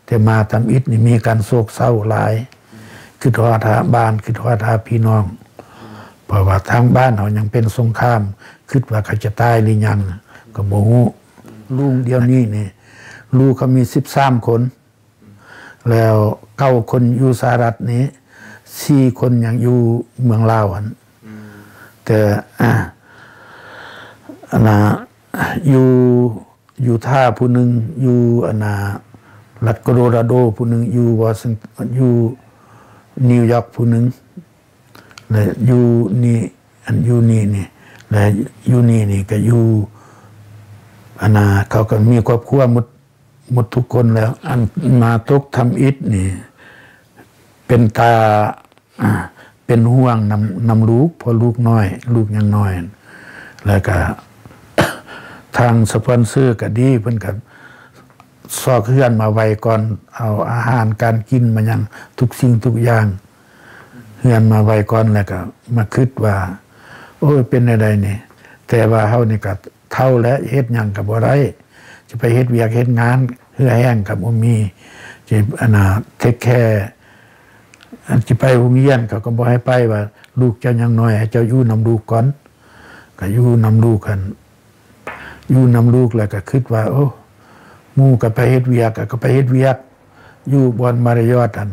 ແຕ່ມາທຳອິດນີ້ມີການໂສກເສົ້າຫຼາຍ ຄິດຮອດຫາບ້ານ ຄິດຮອດຫາພີ່ນ້ອງ ເພາະວ່າທາງບ້ານເຮົາຍັງເປັນສົງຄາມ ຄິດວ່າເຂົາຈະຕາຍຫຼືຍັງກໍບໍ່ຮູ້. ລູກດຽວນີ້ນີ້ ລູກເຂົາມີສິບສາມຄົນ ແລ້ວເກົ້າຄົນຢູ່ສະຫະລັດນີ້ ສີ່ຄົນຍັງຢູ່ເມືອງລາວຫັ້ນ ແຕ່ ອາ ອັນນ່າ ຢູ່ຢູທາຜູ້ໜຶ່ງ ຢູ່ອັນນ່າລັດໂກໂລຣາໂດຜູ້ໜຶ່ງ ຢູ່ວໍຊິງ ຢູ່ນິວຢອກຜູ້ໜຶ່ງ ແລະຢູ່ນີ້ ອັນຢູ່ນີ້ນີ້ ແລະຢູ່ນີ້ນີ້ກໍຢູ່ ອັນນ່າ ເຂົາກໍມີຄອບຄົວໝົດ ໝົດທຸກຄົນແລ້ວ. ອັນມາຕົກທຳອິດນີ້ ເປັນຕາ ອາ ເປັນຫ່ວງນຳ ນຳລູກ ເພາະລູກນ້ອຍ ລູກຍັງນ້ອຍ ແລ້ວກະ ທາງສະປອນເຊີກໍດີ ເພິ່ນກໍຊອກເຮືອນມາໄວ້ກ່ອນ ເອົາອາຫານການກິນມາຫຍັງ ທຸກສິ່ງທຸກຢ່າງ ເຮືອນມາໄວ້ກ່ອນ ແລ້ວກໍມາຄິດວ່າ ໂອ້ຍ ເປັນແນວໃດນີ້ ແຕ່ວ່າເຮົານີ້ກໍເຖົ້າແລ້ວ ເຮັດຫຍັງກໍບໍ່ໄດ້ ຈະໄປເຮັດວຽກເຮັດງານ ເຫື່ອແຮງກໍບໍ່ມີ ຈະ ອັນນ່າ ເທກແຄ ອັນ ຊິໄປໂຮງຮຽນເຂົາກໍບໍ່ໃຫ້ໄປ ວ່າລູກເຈົ້າຍັງນ້ອຍ ໃຫ້ເຈົ້າຢູ່ນຳລູກກ່ອນ ກໍຢູ່ນຳລູກຫັ້ນ ຢູ່ນຳລູກແລ້ວກໍຄິດວ່າ ໂອ້ ໝູ່ກໍໄປເຮັດວຽກ ກໍໄປເຮັດວຽກຢູ່ບ່ອນມາຣຽອອດຫັ້ນ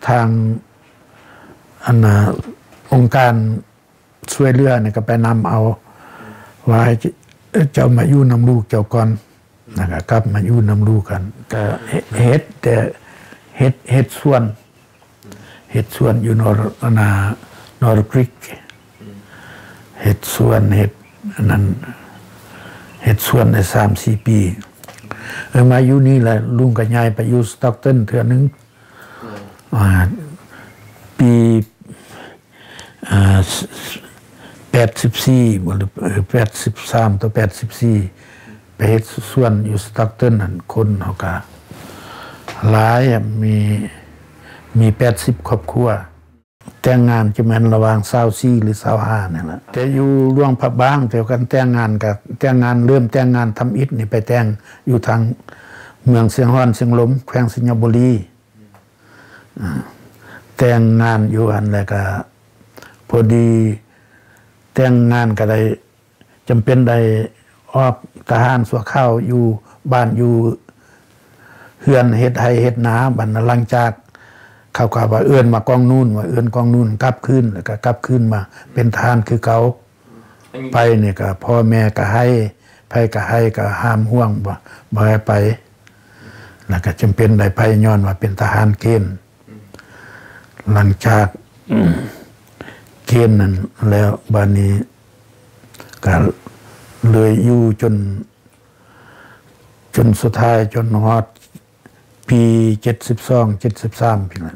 ທາງ ອັນນ່າ ອົງການ ຊ່ວຍເຫຼືອນີ້ກໍໄປນຳເອົາ ວ່າໃຫ້ເຈົ້າມາຢູ່ນຳລູກເຈົ້າກ່ອນ ແລ້ວກໍກັບມາຢູ່ນຳລູກກັນ ກໍເຮັດ ເຮັດແຕ່ ເຮັດ ເຮັດສວນ ເຮັດສວນຢູ່ນອ ອັນນ່າ North Creek ເຮັດສວນ ເຮັດອັນນັ້ນ ເຮັດສວນໄດ້ສາມສີ່ປີ ເອີ ມາຢູ່ນີ້ແຫຼະ ລຸງກໍຍ້າຍໄປຢູ່ Stockton ເທື່ອໜຶ່ງ ອືມ ອ່າ ປີ ອ່າ ແປດສິບສີ່ບໍ ຫຼື ເອີ ແປດສິບສາມຕໍ່ແປດສິບສີ່ ໄປເຮັດສວນຢູ່ Stockton ຫັ້ນ ຄົນເຮົາກະຫຼາຍ ມີ ມີແປດສິບຄອບຄົວ ແຕ່ງງານຈະແມ່ນລະຫວ່າງຊາວສີ່ ຫຼື ຊາວຫ້ານີ້ແຫຼະ ແຕ່ຢູ່ຫຼວງພະບາງ ແຕ່ການແຕ່ງງານກະ ແຕ່ງງານ ເລີ່ມແຕ່ງງານທຳອິດນີ້ໄປແຕ່ງຢູ່ທາງເມືອງຊຽງຮ້ອນຊຽງລົມ ແຂວງໄຊຍະບູລີ ອາ ແຕ່ງງານຢູ່ຫັ້ນ ແລ້ວກະພໍດີແຕ່ງງານກໍໄດ້ ຈຳເປັນໄດ້ອອກທະຫານຊົ່ວຄາວ ຢູ່ບ້ານຢູ່ເຮືອນ ເຮັດໄຮ່ເຮັດນາ ບັດນັ້ນຫຼັງຈາກ ເຂົາກໍວ່າເອີ້ນມາກອງນູນ ວ່າເອີ້ນກອງນູນກັບຄືນ ແລ້ວກໍກັບຄືນມາເປັນທະຫານຄືເກົ່າ. ໄປນີ້ກໍພໍ່ແມ່ກໍໄຫ້ ໃຜກໍໄຫ້ ກໍຫ້າມຫ້ວງ ບໍ່ ບໍ່ໃຫ້ໄປ ແລ້ວກໍຈຳເປັນໄດ້ໄປ ຍ້ອນວ່າເປັນທະຫານເກນ. ຫຼັງຈາກເກນນັ້ນແລ້ວ ບາດນີ້ກໍເລີຍຢູ່ຈົນ ຈົນສຸດທ້າຍ ຈົນຮອດປີເຈັດສິບສອງ ເຈັດສິບສາມ ພີ້ແຫຼະ.